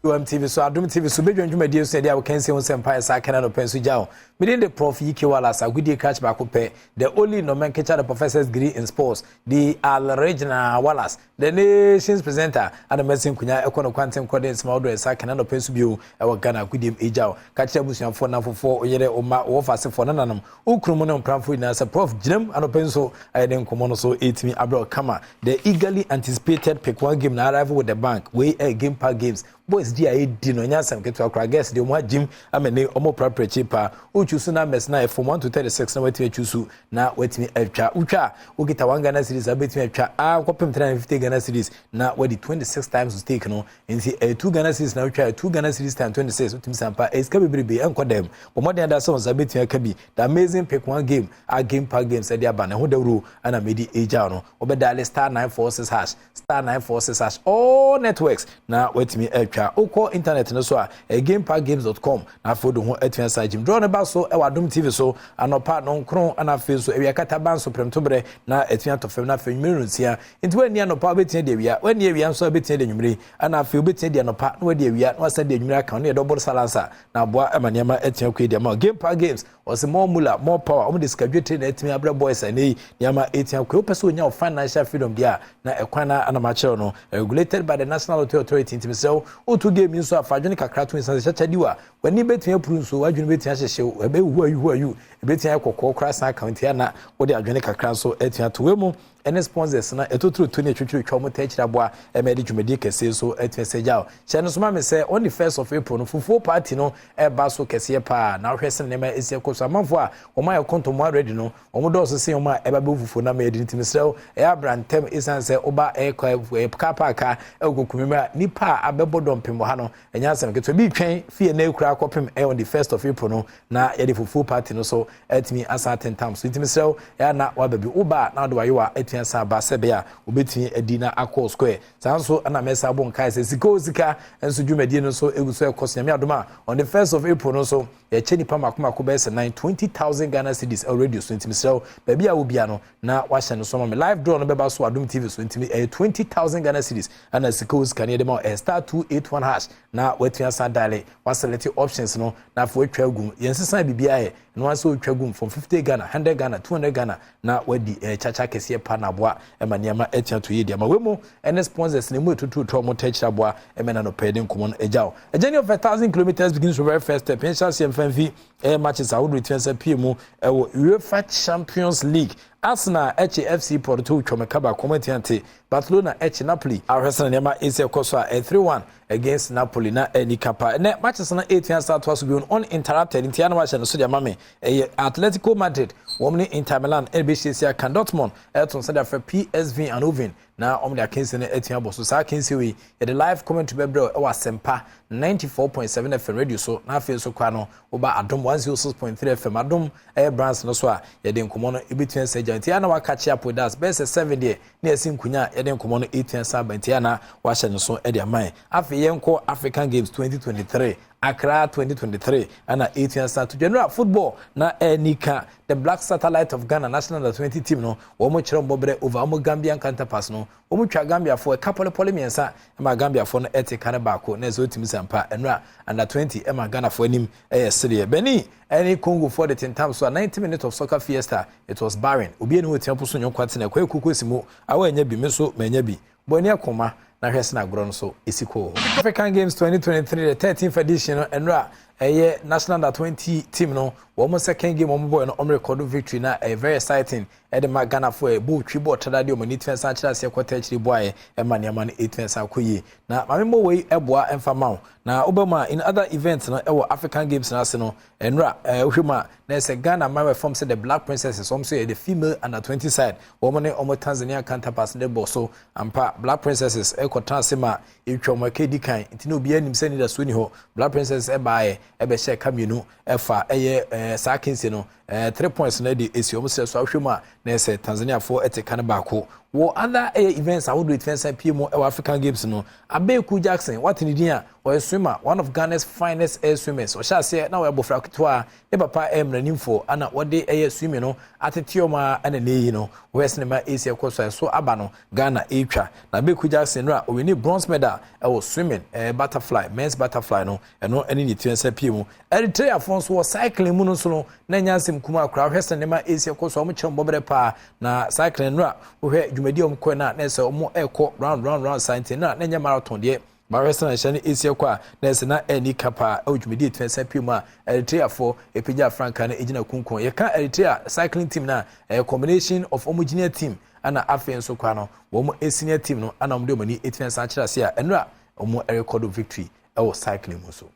UMTV so, Adom TV so, bɛdwa dwumadie so yɛde a wɔka nsi ho sɛ mpaeɛ saa kɛnɛ no pɛ nso gya wo. Mede de Prof Ike Wallace agodie krakye baako pɛ, the only nomenclature, the professor's degree in sports, the original Wallace, the nation's presenter, ana mɛsi nkonya ɛkɔ no kwanten kɔ de nsɛm ahodoɔ ɛsa kɛnɛ no pɛ nso bio ɛwɔ Ghana agodie mu agya wo. Ka kyerɛ abusuafoɔ, namfofoɔ, oyere, ɔma wɔfa asefoɔ, nananom, wokunu mu ne mpramfoɔ nyinaa sɛ Prof gyinam anɔpɛ nso ɛyɛ ne nkɔmmɔ no so ɛtumi abrɛ kama. The eagerly anticipated Pick One game na arrive with the bank wei ɛyɛ Game Park Games boys di a ɛdi no, ɛnyɛ asɛm ketewa koraa. Guys deɛ, ɔmo agyim ama ne ɔmo prapra akyi paa. Wotwu so numbers na from 1 to 36 na watumi atwu so na watumi atwa. Wotwa a, wokita 1 Ghana cedis a, wobɛtumi atwa a kɔpem 350 Ghana cedis na wadi 26 times stake no. Nti ɛyɛ 2 Ghana cedis na wotwa, 2 Ghana cedis times 26, wotumi sampa ɛyɛ sika bebrebe. Ɛnkɔ dɛm, bɔ mmɔden ada sɛ wɔn nsa bɛtumi aka bi. The amazing Pick One game a Game Park Games ɛde aba ne ho dawuro ɛna medi agya no, wobɛdial *946#, *946#, all networks na watumi atwa. Wokɔ internet no so a, ɛyɛ gameparkgames.com na afei wode ho atumi asa gyim. Draw no ba so ɛwɔ Adom TV so anɔpa 9 ɛna afei nso awia kata ba nso prɛmtoberɛ na atumi atɔ fam na afei nwumere no 6. Nti woanni anɔpa, wobɛtumi de awia, woanni awia nso, wobɛtumi de nwumere, ɛna afei wobɛtumi de anɔpa na wadi awia na wasan de anwumere aka no yɛ double salansa na aboa ɛma nneɛma atumi akɔ yi. Deɛ ma Game Park Games, ɔsɛ more mula, more power. Ɔmo de sika dwetire na atumi abrɛ boys ɛnɛ yi nneɛma atumi akɔ yi. Wopɛ sɛ onya wo financial freedom deɛ a, na ɛkwan na anam akyerɛw no, regulated by the National Lottery Authority. Nti mesrɛ wo, wotu game yi nso a, fa adwene kakra to nsa sɛ kyɛkyɛ di wa w'ani bɛtumi apuru nso, w'adwene bɛtumi ahyehyɛ, ɛbɛhu ayu hu ayu, ɛbɛtumi ayɛ kɔkɔɔ koraa san aka. Nti ana wode adwene kakra nso atumi ato wei mu. Ɛne sponsors na ɛtotoro to ne atwitwiri twa wɔn tɛ aboa ɛma ɛde dwumadie kɛseɛ so atumi sɛ gya o. Hyɛ no so ma mi sɛ on the 1st of April no, fufuo party no ɛba so kɛseɛ paa. Na ahwɛ sɛ nneɛma esi ɛkɔ so, amanfoɔ a wɔn ayɛ kɔntɔn already no, wɔn dɔɔso sen wɔn a ɛba bɛ fufuo na ma yɛde. Ntumi srɛw, ɛyɛ abrantɛm esan sɛ ɔba ɛkɔ ɛɛ car park a ɛwɔ kokum mu a, nipa a abɛbɔ dɔmpem wɔ ha no, ɛnyɛ asɛm ketewa bi. Twɛn fie na ekura akɔpem ɛyɛ on the 1st of April no na yɛde fufuo party no so ɛtumi asan atentam so. Ntumi srɛw, ɛyɛ na waba bi, woba na ɔde wayewa ɛtumi asan aba sɛ bɛyɛ a wobɛtumi adi na akɔ square. Saa nso ɛna mɛsa abɔ nkae sɛ sika o sika nso dwumadie no nso egu so ɛkɔ so. Nyame adom a, on the 1st of April no nso, yɛkyɛ nipa mako mako bɛyɛ sɛ nine 20,000 Ghana cedis ɛwɔ radio so. Ntumi srɛw, baabi a wobia no na wahyɛ no so ma me. Live draw no bɛba so Adom TV so. Ntumi ɛyɛ 20,000 Ghana cedis ɛna sika o sika no yɛde ma. Ɛyɛ *281# na watumi asan dial, waselect options no na afei watwa agum. Yɛn sesan biribiara yɛ na wɔn atwa gum from 50 Ghana, 100 Ghana, 200 Ghana na wadi kyakya kɛseɛ pa na aboa ɛma nneɛma atua to yie. Deɛ ma wei mu ɛne sponsors na emu etutu to ɔmo tɛ kyerɛ aboa ɛmɛ na nɔpɛ de nkɔmɔ no agya o. A journey of 1,000 kilometres begins from very first step. Yɛn hyɛ aseɛ mfɛnfi ɛyɛ matches ahodoɔ etia nsa pie mu ɛwɔ UEFA Champions League. Arsenal ɛkye FC Porto twɔmɛka baako ɔmo atia. Barcelona ɛkye Napoli. Ahwɛ sɛ nneɛma esi ɛkɔ so a, ɛ 3-1 against Napoli na ɛni kapa. Ɛnɛ matches no etia sa atoa so bi uninterrupted, nti anam ahyɛ no so deɛ ama me. Ɛyɛ Atletico Madrid wɔn ne Inter Milan ɛna bɛhyia aka. Dortmund ɛto nsa de afɛ PSV Eindhoven na wɔn de akansi no atua bɔ so. Saa akansi wei, yɛde live commentary bɛbrɛ ɛwɔ Asɛmpa 94.7 FM radio so na afei nso kwa no woba Adom 106.3 FM, Adom ɛyɛ branch no so a, yɛde nkɔmɔ no ebɛtua sɛ gya. Nti ana waka kye apo das bɛyɛ sɛ 7 deɛ na yɛsi nkonya a yɛde nkɔmɔ no etua sa aba. Nti ana wahyɛ no so ɛde ama yɛn. Afei yɛnkɔ African Games 2023, Accra 2023 ɛna etua sa to general football na ɛni ka. The Black Satellite of Ghana national under 20 team no, wɔn kyerɛ mbɔbrɛ over wɔn Gambian counterparts no. Wɔn twa Gambiafoɔ ɛka pɔlepɔle mmiɛnsa ɛma Gambiafoɔ no ɛte ka ne baako na ɛsɛ otimi sampa. Ɛnura under 20 ɛma Ghanafoɔ anim ɛyɛ sereɛ. Benin ɛne Congofoɔ de tentam so a, 90 minutes of soccer fiesta, it was barren. Obi ani wɔ tia po so nyɔnko atena ɛkɔ ekuku si mu awɔ ɛnyɛ bi, mi nso mɛ ɛnyɛ bi bɔ ani akoma na hwɛ sɛ agorɔ no so esi kɔɔ. African Games 2023, the 13th edition no, ɛnura ɛyɛ national under 20 team no wɔn second game wɔn bɔɔ no, wɔn record victory na ɛyɛ very exciting ɛde ma Ghanafoɔ. Ɛ bɔɔl twi bɔɔl tada deɛ wɔn ani tumi san kyerɛ aseɛ kɔtɛ akyire bɔ ayɛ ɛma nneɛma no ɛtumi san kɔ yie. Na maame mo wei ɛboa ɛmfa ma wo na wobɛ mu a, in other events no ɛwɔ African Games no ase no, ɛnura wohwɛ mu a, na ɛsɛ Ghana man wɛ fam sɛ the Black Princesses, wɔn nso yɛ the female under 20 side, wɔn ne wɔn Tanzania counterparts ne bɔ so ampa. Black Princesses ɛkɔ tena ase ma etwa wɔn ɛka edi kan, nti na obiara nim sɛ ne da so ni hɔ. Black Princesses ɛbaayɛ ɛbɛhyɛ ka mmienu ɛfa ɛyɛ saa kensi no 3 points na ɛde esi wɔn sɛ so. Ahwɛ mu a, na ɛsɛ Tanzaniafoɔ ɛte ka no baako. Wɔ other ɛyɛ events ahodoɔ ɛtumi nsa pie mu ɛwɔ African Games no, Abeeku Jackson, wate ne din a, ɔyɛ swimmer, one of Ghana's finest air swimmers. Ɔhyɛ aseɛ na ɔyɛ abɔfra ketewa a ne papa ɛyɛ mmeranimfoɔ ana wɔde ɛyɛ swimming no atete ɔmo a ɛna ne yi no wɔyɛ sinima esi ɛkɔ so a ɛso aba no Ghana ɛretwa. Na Abeeku Jackson no a ɔwin bronze medal ɛwɔ swimming butterfly, men's butterfly no, ɛno ɛne ne tiri nsa pie mu. Eritreafoɔ nso wɔ cycling mu no nso no na nya asɛm kum akora. Wohwɛ sɛ nneɛma esi ɛkɔ so a, wɔn kyerɛ mbɔbrɛ paa. Na cycling no a wohwɛ dwumadi a wɔn kɔ no a, na ɛsɛ wɔn ɛrekɔ round round round saa, nti no a na nyɛ marathon deɛ. Bahwɛ sɛ na hyɛ no esi ɛkɔ a, na ɛsɛ na ɛni ka paa ɛwɔ dwumadi etu nsa pie mu a Eritreafoɔ epagya frankaa no egyina kunkun. Yɛka Eritrea cycling team na ɛyɛ combination of wɔn junior team ɛna afei nso kwa no wɔn senior team no ɛna wɔn de wɔn ani etu nsa akyerɛ ase a ɛnura wɔn ɛrekɔdo victory ɛwɔ cycling mu so.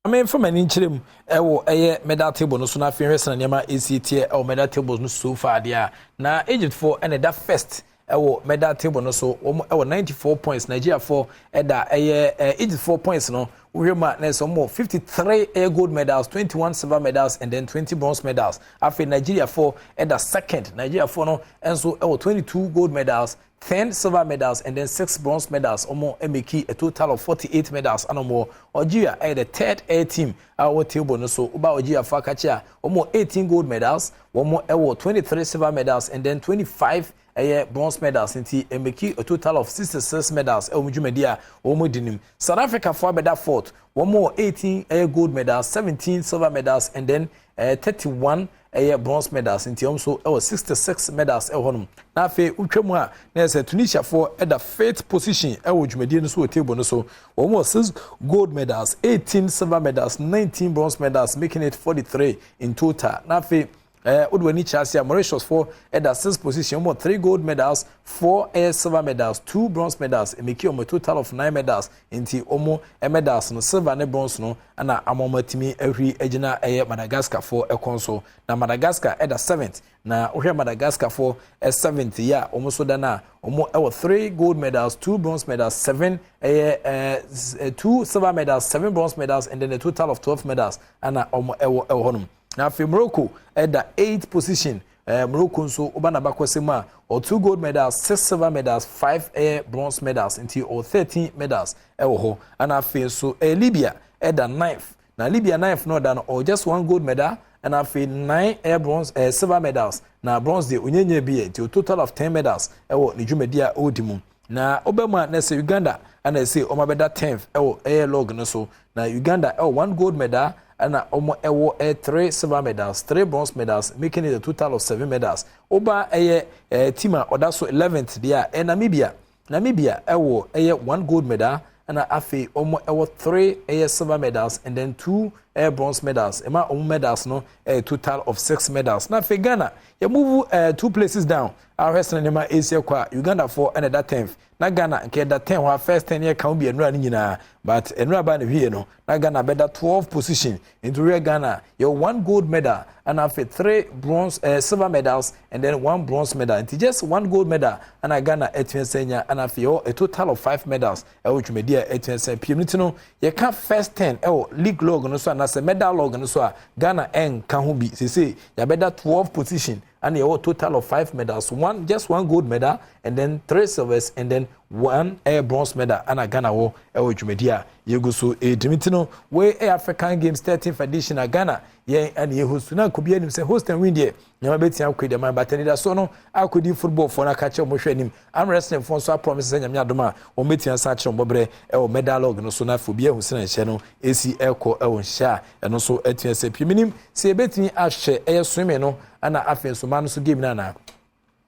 Maame, m'ani nkyerɛ mu ɛwɔ ɛyɛ medal table no so na afei hwɛ sɛ nneɛma esi teɛ ɛwɔ medal table no so far deɛ a, na Egypt foɔ ɛna ɛda first ɛwɔ medal table no so. Wɔn ɛwɔ 94 points. Nigeria foɔ ɛda ɛyɛ Egypt foɔ points no, wohwɛ mu a, na ɛsɛ wɔn wɔ 53 ɛyɛ gold medals, 21 silver medals and then 20 bronze medals. Afei Nigeria foɔ ɛda second. Nigeria foɔ no nso ɛwɔ 22 gold medals, 10 silver medals and then 6 bronze medals. Wɔn make a total of 48 medals. Ɛna wɔn Algeria ɛyɛ the third air team a wɔwɔ table no so. Woba Algeria fo akakye a, wɔn wɔ 18 gold medals, wɔn ɛwɔ 23 silver medals and then 25 ɛyɛ bronze medals, nti ɛmake a total of 66 medals ɛwɔ wɔn dwumadi a wɔn di nim. South Africa fo abɛda fourth. Wɔn wɔ 18 ɛyɛ gold medals, 17 silver medals and then 31 ɛyɛ bronze medals, nti wɔn nso ɛwɔ 66 medals ɛwɔ hɔnom. Na afei wotwa mu a, na yɛ sɛ Tunisiafoɔ ɛda fifth position ɛwɔ dwumadie no so wɔ table no so. Wɔn wɔ 6 gold medals, 18 silver medals, 19 bronze medals, making it 43 in total. Na afei wode w'ani kyerɛ ase a, Mauritius foɔ ɛda sixth position. Wɔn wɔ 3 gold medals, 4 ɛyɛ silver medals, 2 bronze medals, emake wɔn total of 9 medals. Nti wɔn medals no, silver ne bronze no, ɛna ama wɔn atumi ahuri agyina ɛyɛ Madagascar foɔ ɛkɔn so. Na Madagascar ɛda seventh. Na wohwɛ Madagascar foɔ seventh yi a wɔn nso da no a, wɔn ɛwɔ 3 gold medals, 2 bronze medals, 7 ɛyɛ 2 silver medals, 7 bronze medals and then a total of 12 medals ɛna wɔn ɛwɔ hɔnom. Na afei Morocco ɛda eighth position. Morocco nso, woba n'abakɔsɛm a, ɔ 2 gold medals, 6 silver medals, 5 ɛyɛ bronze medals, nti ɔ 13 medals ɛwɔ hɔ. Ɛna afei nso Libya ɛda ninth. Na Libya ninth no ɔda no, ɔ just 1 gold medal ɛna afei 9 ɛyɛ bronze silver medals, na bronze deɛ onyenye bi yɛ, nti o total of 10 medals ɛwɔ ne dwumadi a ɔredi mu. Na ɔbɛn mu a, na sɛ Uganda ɛna ɛsɛ ɔmo abɛda 10th ɛwɔ ɛyɛ log no so. Na Uganda ɛwɔ 1 gold medal ɛna wɔn ɛwɔ 3 silver medals, 3 bronze medals, making it a total of 7 medals. Ɔba ɛyɛ team a ɔda so 11th deɛ a, Namibia. Namibia ɛwɔ ɛyɛ 1 gold medal ɛna afei wɔn ɛwɔ 3 ɛyɛ silver medals and then 2 ɛyɛ bronze medals. Ɛma wɔn medals no ɛyɛ total of 6 medals. Na afei Ghana yɛ move 2 places down. Ahwɛ sɛ nneɛma esi ɛkɔ a, Uganda foɔ ɛna ɛda 10th. Na Ghana nka ɛda 10 hɔ a, first 10 yɛ kan bi nnura no nyinaa, but nnura ba na hwie no na Ghana bɛda 12 position. Nti wohwɛ Ghana, yɛ 1 gold medal ɛna afei 3 bronze silver medals and then 1 bronze medal. Nti just 1 gold medal ɛna Ghana ɛtumi sɛ nya, ɛna afei yɛwɔ a total of 5 medals ɛwɔ dwumadi a ɛtumi sɛ piem no. Ti no yɛka first 10 ɛwɔ league log no so anaasɛ medal log no so a, Ghana ɛnka ho bi. Sese yɛabɛda 12 position and yɛwɔ total of 5 medals, one just 1 gold medal and then 3 silvers and then 1 bronze medal ɛna Ghana wɔ ɛwɔ dwumadi a yɛgu so ɛdimi. Ti no wei ɛyɛ African Games 13th edition a Ghana yɛn ɛna yɛ host. Na nkobi anim sɛ host and win deɛ, nyɛma bɛtia akɔ deɛ man bata nidasoɔ no akɔdi. Football foɔ no aka kyerɛ wɔn hwɛ anim. Arm wrestling foɔ nso apromise sɛ Nyame adom a, wɔn bɛtia nsa akyerɛ wɔn bɔbrɛ ɛwɔ medal log no so. Na afei obi ahu sɛ nhyɛ no esi ɛkɔ ɛwɔ nhyɛ a ɛno nso atua sɛ pii minim sɛ yɛbɛtumi ahwɛ ɛyɛ swimming no ɛna afei nso mmaa no nso game no anaa.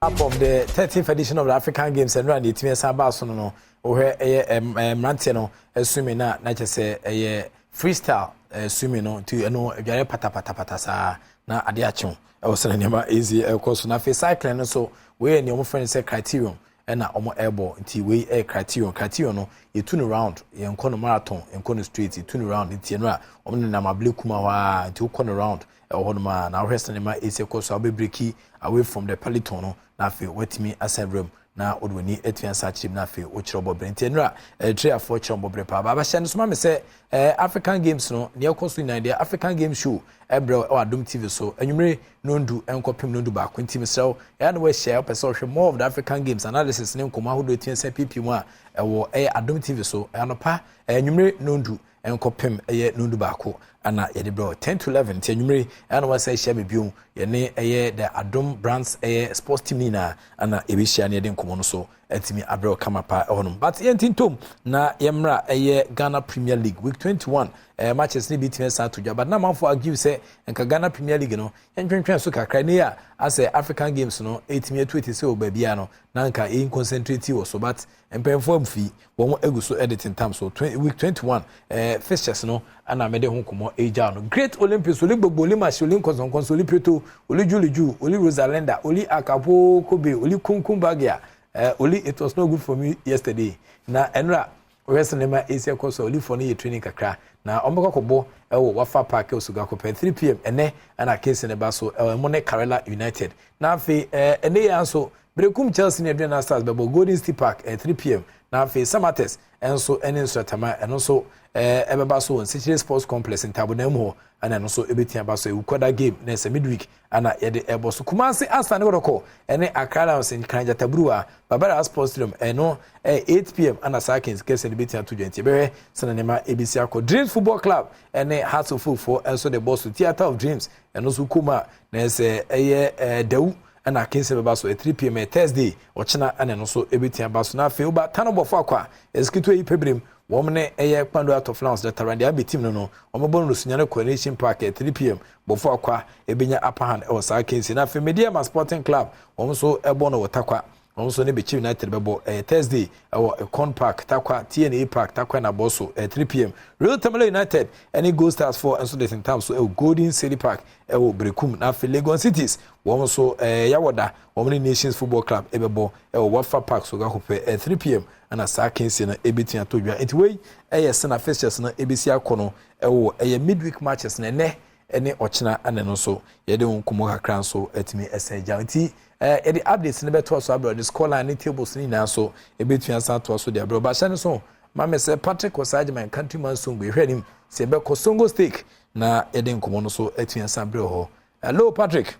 Up of the 13th edition of the African Games, ɛnura na yɛtumi ɛsan baa so no, wohwɛ ɛyɛ mmeranteɛ no swimming na kyerɛ sɛ ɛyɛ freestyle swimming no, nti ɛno adware patapatapata saa na adeɛ akyew ɛwɔ sɛ nneɛma ɛzi ɛkɔ so. Na afei cycling no so, wei yɛ nea wɔn frɛ no sɛ criterium ɛna wɔn ɛrebɔ. Nti wei ɛyɛ criterium. Criterium no, yɛtu no round, yɛnkɔ no marathon, yɛnkɔ no straight, yɛtu no round. Nti ɛno a wɔn nenam Ablekuma hɔ a, nti wokɔ no round ɛwɔ hɔnom a, na wohwɛ sɛ nneɛma ɛsi ɛkɔ so a, wobɛbreak away from the peloton no na afei watumi asan wura mu. Na wode w'ani atua nsa akyerɛ mu na afei wokyerɛ bɔberɛ. Nti ɛnura Eritreafoɔ kyerɛ bɔberɛ paa. Baabahyɛ no soma me sɛ African Games no deɛ ɛkɔ so nyinaa deɛ, African Games show ɛbrɛ ɛwɔ Adom TV so anwummere 7 nkɔpem 11. Nti mesrɛ wo, ɛyɛ na wɔahyia, wopɛ sɛ ɔhwɛ more of the African Games analysis ne nkɔmmɔ ahodoɔ atua nsa piipii mu a, ɛwɔ ɛyɛ Adom TV so anɔpa, anwummere 7 nkɔpem ɛyɛ 11 ana yɛde brɛ, 10 to 11. Nti anwummere ɛna wɔsɛ ahyia me bio, yɛne ɛyɛ the Adom Brands ɛyɛ sports team nyinaa ana yɛbɛhyia ne yɛde nkɔmmɔ no so atumi abrɛ kama paa ɛhɔnom. But yɛnti ntom na yɛmmra ɛyɛ Ghana Premier League week 21 matches ne bi tumi san to dwa, but na amanfoɔ argue sɛ nka Ghana Premier League no yɛntwentwɛn so kakra ne a asɛ African Games no ɛtumi atu eti sɛ wɔ baabi no na nka yɛn concentrate wɔ so, but mpanyinfoɔ amfi wɔn egu so ɛde tentam so. Week 21 fixtures no ana mɛde ho nkɔmɔ ɛgya no. Great Olympics oli gbogbo oli masi oli nkɔsɔnkɔsɔ oli pieto oli juliju oli Rosalinda oli Akapo Kobe oli Kunkum Bagia oli it was not good for me yesterday. Na ɛnura wɔhwɛ sinima esi ɛkɔ so, olifoɔ no yɛ training kakra na wɔn bɛkɔ akɔbɔ ɛwɔ Wafa Park ɛwɔ Sogakɔpɛ 3 p.m. ɛnɛ ɛna case ne ba so ɛwɔ ɛmo ne Karela United. Na afei ɛnɛ yɛn nso Berekum Chelsea ne Aduana Stars bɛbɔ Golden City Park 3 p.m. Na afei Samatex ɛnso ɛne Nsuatama, ɛno nso ɛbɛba so wɔ Nsikyire Sports Complex Ntabonam hɔ, ɛna ɛno nso ɛbɛtia ba so Ewukwada game na ɛsɛ midweek ɛna yɛde ɛbɔ so. Kumasi Asante Kɔtɔkɔ ɛne Accra Lions Nkran Gyataburuwa, Baba Yara Sports Stadium, ɛno 8 p.m. ɛna saa kɛnsi kɛse no bɛtia to dwa. Nti ɛbɛhwɛ sɛnɛ nneɛma ebisi akɔ. Dreams Football Club ɛne Hearts of Oak ɛnso de bɔ so Theatre of Dreams, ɛno nso kum a na ɛsɛ ɛyɛ Dawu ɛna akansi bɛba so 3 p.m. Thursday ɔkyena ɛna ɛno nso ɛbɛtia ba so. Na afei woba Tano Bɔfo akɔ a ɛsikito yi pɛbrɛm wɔn ne ɛyɛ Kpando Heart of Lions dɛtara deɛ abɛ team no wɔn bɔ no Sunyani Coronation Park 3 p.m. Bɔfo akɔ a ɛbɛnya upper hand ɛwɔ saa akansi. Na afei Medeama Sporting Club, wɔn nso ɛbɔ no wɔ Takwa, wɔn nso ne Bechem United bɛbɔ Thursday ɛwɔ Econ Park Takwa, TNA Park Takwa na bɔ so 3 p.m. Real Tamale United ɛne Gold Stars foɔ nso de tentam so ɛwɔ Golden City Park ɛwɔ Berekum. Na afei Legon Cities, wɔn nso Yawɔda, wɔn ne Nations Football Club ɛbɛbɔ ɛwɔ Wafa Park so gakopɛ 3 p.m. ɛna saa kɛnse no ɛbɛtumi atɔ dwa. Nti wei ɛyɛ sena fixtures no ɛbɛsi akɔ no ɛwɔ ɛyɛ midweek matches no ɛnɛ ɛne ɔkyena, ɛna no nso yɛde wɔn nkɔmɔ kakra nso ɛtumi ɛsɛn gya. Nti yɛde updates no bɛtoa so abrɛ, de scoreline ne tables no nyinaa nso ɛbɛtumi asan atoa so de abrɛ. Ɔbahyɛ no so maame sɛ Patrick Osagyeman Countryman Songo, ehwɛ anim sɛ ɛbɛkɔ Songo Stake na yɛde nkɔmɔ no so atumi asan brɛ hɔ. Hello, Patrick.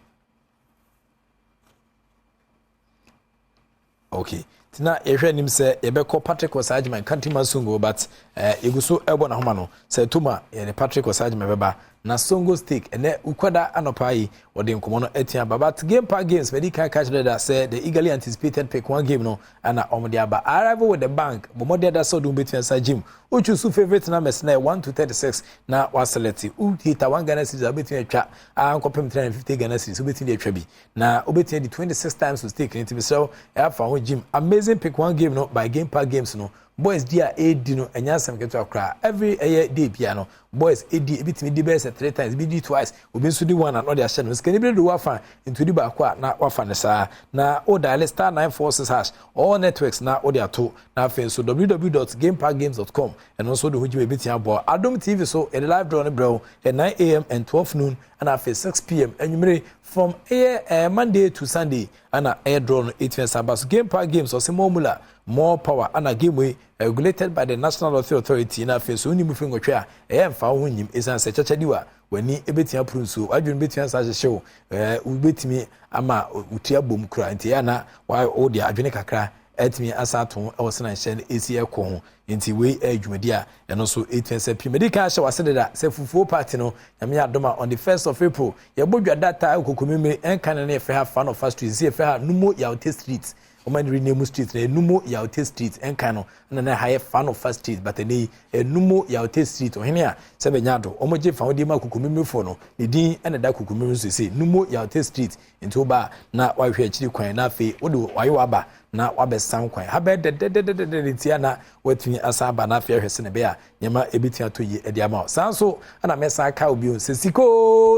Okay, na yɛhwɛ anim sɛ yɛbɛkɔ Patrick Osagyeman Countryman Songo, but yɛgu so ɛbɔ n'ahoma no sɛ ɛtum a yɛde Patrick Osagyeman bɛba na Songo Stake ɛnɛ ukwada anɔpa yi wɔde nkɔmɔ no atua aba. But Game Park Games mɛdi kan ka kyerɛ da sɛ the eagerly anticipated pick one game no ɛna wɔn de aba, arrival with the bank. Bɔ mmɔden ada sɛ ɔde wɔn bɛtua sa gym wotwi so favourite numbers na 1 to 36 na waselect. Wokita 1 Ghana cedis a, wobɛtumi atwa a nkɔpem 350 Ghana cedis, wobɛtumi de atwa bi na wobɛtumi de 26 times to stake. Ne nti mesrɛ wo, ɛafa ho gym amazing pick one game no by Game Park Games no. Boys di a ɛredi no ɛnyɛ asɛm ketewa koraa. Every ɛyɛ day bia no, boys edi ebi tumi di bɛyɛ sɛ three times, ebi di twice, obi nso di one a na ɔde ahyɛ no sikani bi de wafa nti odi baako a na wafa ne saa. Na o dial *946# all networks na o de ato. Na afei nso www.gameparkgames.com, ɛno nso de ho gyima ebi tia bɔ. Adom TV so yɛde live draw no brɛw ɛ 9 a.m. and 12 noon ɛna afei 6 p.m. anwummere from ɛyɛ Monday to Sunday ɛna ɛyɛ draw no etumi ɛsan ba so. Game Park Games ɔsɛ more mula, more power ɛna game wei regulated by the National Lottery Authority. Na afei nso wonim fi 8 a ɛyɛ mfa wo ho nyim ɛsiane sɛ kyɛkyɛ di wa w'ani ebɛtumi aporo nsuo, w'adwene bɛtumi asa ahyehyɛ wo, wobɛtumi ama wotua bom kura. Nti ɛyɛ na wode adwene kakra ɛtumi asa ato ho ɛwɔ sena nhyɛn no esi ɛkɔ ho. Nti wei ɛyɛ dwumadi a ɛno nso ɛtumi sɛ pii mɛdi kan ahyɛ wase deda sɛ fufuo party no, Nyame adom a, on the 1st of April yɛbɔ dwa data ɛwɔ Kokomimire. Ɛnka ne yɛfrɛ ha Fan of Street, sɛ yɛfrɛ ha Numo Yaute Street. Wɔn ani rename street na Enumo Yaute Street. Ɛnka no ɛna na ha yɛ Fan of Street, but ɛnɛ yi Enumo Yaute Street. Ɔhene a sɛ bɛnya do wɔn gye fa ma Kokomimirifoɔ no ne din ɛna da Kokomimiri nso sɛ Numo Yaute Street. Nti woba na wahwɛ akyiri kwan na afei wode wayɛ waba na wabɛsan kwan ha bɛyɛ dɛdɛdɛdɛdɛ tia na watumi asan aba na afei ahwɛ sɛ ne bɛyɛ a nneɛma ebitumi atɔ yie ɛde ama wo. Saa nso ɛna mɛsan ka obi sɛ sika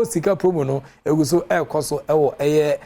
sika promo no egu so ɛrekɔ so ɛwɔ ɛyɛ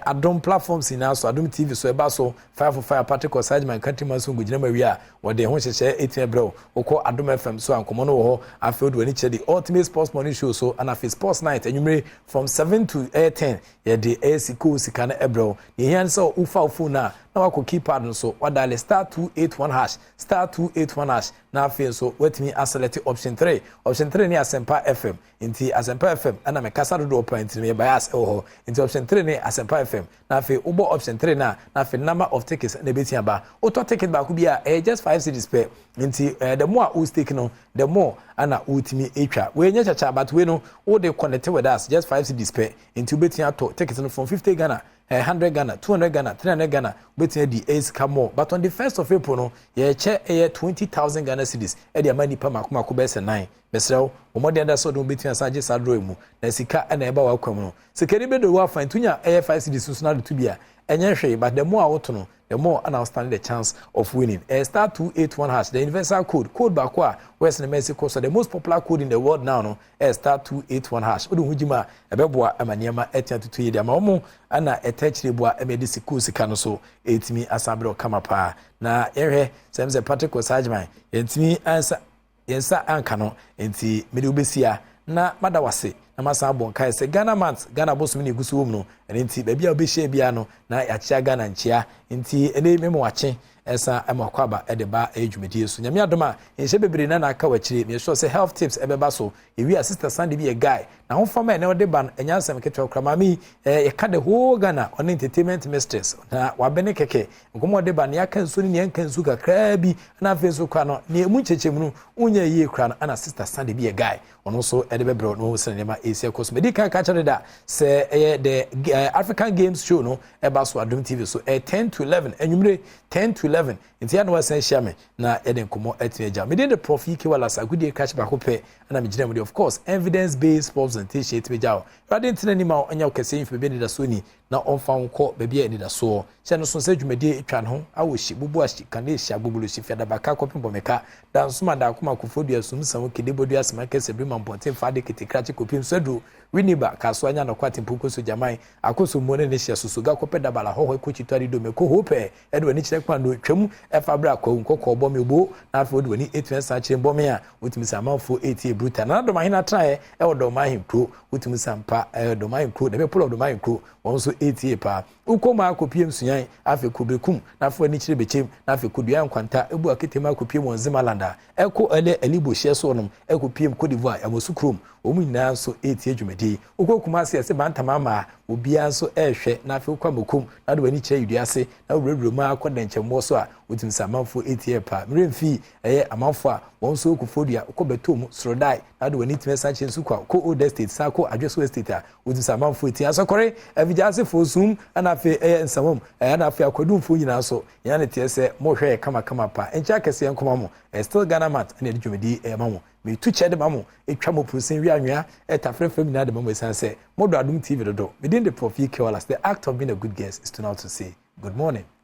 Adom platforms nyinaa so. Adom TV so ɛba so Fire for Fire, Patrick Osagyeman Countryman so nkogyina ma wie a wɔde ho hyehyɛ ɛtumi brɛw. Wokɔ Adom FM so a, nkɔmmɔ no wɔ hɔ. Afei wode w'ani kyerɛ the Ultimate Sports Morning Show so, ɛna afei Sports Night anwummere from 7 to 10 yɛde ɛyɛ sika o sika no ɛbrɛw. Deɛ ehia ne sɛ wofa wo phone a na na wakɔ keypad no so, wadial *281#, *281#, na afei nso watumi aselect option 3. Option 3 ne Asɛmpa FM. Nti Asɛmpa FM ɛna mekasa dodoɔ pa, nti meyɛ bias ɛwɔ hɔ. Nti option 3 ne Asɛmpa FM. Na afei wobɔ option 3 na afei number of tickets na ɛbɛtumi aba. Wotɔ ticket baako bi a, ɛyɛ just 5 cedis pɛ. Nti the more a wo stake no, the more ana wotumi atwa. Wei nyɛ kyakya, but wei no wode connect with us, just 5 cedis pɛ. Nti wobɛtumi atɔ ticket no from 50 Ghana, 100 Ghana, 200 Ghana, 300 Ghana, wobɛtumi adi ɛyɛ sika more. But on the 1st of April no, yɛkyɛ ɛyɛ 20,000 Ghana cedis ɛde ama nipa mako mako bɛyɛ sɛ nine. Mesrɛ wo, wɔn mmɔden ada sɛ ɔde wɔn bɛtumi asan agye saa draw mu na sika ɛna ɛba wɔ akwan mu no, sika ni bɛdo wɔ afa ntunya ɛyɛ 5 cedis nso na de to bi a ɛnyɛ hwee. But the more a woto no, the more ana stand the chance of winning. *281#, the universal code, code baako a wɔyɛ sinima esi kɔ so, the most popular code in the world now no, *281#. Wode ho gyima a, ɛbɛboa ama nneɛma ɛtia tutu yi de ama wɔn ana ɛtɛ akyire boa ɛma ɛde sika sika no so ɛtumi asan berɛ ɔkama paa. Na yɛhwɛ sɛm sɛ Patrick Osagyeman yɛntumi ansa yɛn nsa anka no, nti mede wobɛsi a na mada wase na masan abɔ nkae sɛ Ghana Month, Ghana bosom ne egu so wɔ mu no. Ɛno nti baabi a wobɛhyia biara no na yɛakyea Ghana nkyea. Nti ɛne mema wakye ɛsan ɛma akɔ aba ɛde ba ɛyɛ dwumadie so. Nyame adom a, nhyɛ bebree na aka wɔ akyire. Meyɛ sure sɛ health tips ɛbɛba so. Ewi a Sister Sunday bi yɛ guy na ahofama ɛnɛ ɔde ba no, ɛnyɛ asɛm ketewa kora. Maame yi yɛka the whole Ghana, ɔne entertainment mistress na wabɛne kɛkɛ. Nkɔmɔ ɔde ba no, yɛaka nsuo ne nea nka nsuo kakraa bi, na afei nso kora no nea emu nkyɛnkyɛn mu no wonyɛ yie kora no, ɛna Sister Sunday bi yɛ guy ɔno nso ɛde bɛbrɛ no sɛ nneɛma esi ɛkɔ so. Mɛdi kan ka kyerɛ da sɛ ɛyɛ the African Games show no ɛba so Adum TV so, ɛyɛ 10 to 11 anwummerɛ, 10 to 11. Nti yɛn na wasan ahyia me na yɛde nkɔmɔ atumi agya. Mede de Prof Ike Wallace agudie krakye baako pɛ ɛna megyina mu de, of course, evidence based sports presentation etumi gya o. Awurade ntena anim a ɔnyɛ wo kɛseɛ mfi baabi anidasoɔ ni na ɔmfa wo nkɔ baabi a anidasoɔ hyɛ no so sɛ dwumadie atwa ne ho awɔ hyi bubu ahyi kane hyi agbobolo hyi fiadabaka kɔpem bɔmeka dansoma daakoma akofo dua sum sam kede bodua asema kɛsɛ bere ma mpɔnten fa ade kete krakye kɔpem so Winiba kasoa nya nɔkɔ atempo kɔ gyaman akoso mu ne ne hyɛ sosoga kɔpɛ dabala hɔhɔ kɔ kyitɔ ade dome kɔ ho pɛ ɛde w'ani kyerɛ kwan no twam ɛfa berɛ akɔ nkɔkɔɔ bɔ me obo. Na afei wode w'ani ɛtumi asan kyerɛ bɔ me a wotumi sɛ amanfoɔ ɛtie bruta na dɔm ahene atenaeɛ ɛwɔ dɔm ahenkuro. Wotumi sɛ mpa ɛyɛ dɔm ahenkuro, the people of dɔm ahenkuro, wɔn nso ɛtie paa. Wokɔ mu akɔpie nsuyan, afei kɔ bekum, na afei w'ani kyerɛ bɛkyɛm, na afei kɔdua nkwanta ebu aketem akɔpie wɔn Zimaland a ɛkɔ ɛlɛ ɛlibo hyɛ so nom ɛkɔpie mu Cote d'Ivoire ɛmɔso kurom, wɔn nyinaa nso ɛretie dwumadie. Wokɔ Kumase, ɛsɛ bantama ama obiara nso ɛrehwɛ. Na afei wokɔ Amakom na de w'ani kyerɛ Yudua ase na wurawura mu akɔ dɛnkyɛmmoɔ so a, wotumi sɛ amanfoɔ ɛretie paa. Mmerɛ mfii ɛyɛ amanfoɔ a wɔn nso kɔfo dua wokɔ bɛtɔ mu sorodae na de w'ani tumi san kyerɛ nso kɔ kɔ Old Estate san kɔ Adweso Estate a, wotumi sɛ amanfoɔ ɛtie asɔkɔre afigya asefoɔ sum. Ɛna afei ɛyɛ nsamam ɛyɛ na afei akwadumfoɔ nyinaa nso yɛn ne teɛ sɛ mohwɛ yɛ kamakama pa. Nkyɛn akɛseɛ nkɔma mo. Ɛyɛ still Ghana Month ɛna yɛde dwumadie ɛyɛ ma mo. Metu kyɛ de ma mo, etwa mo purusin wi anwea ɛtafere fam nyinaa de ma mo, esan sɛ mo do Adum TV dodo. Medin de Prof Ike Wallace. The act of being a good guest is to now to say good morning.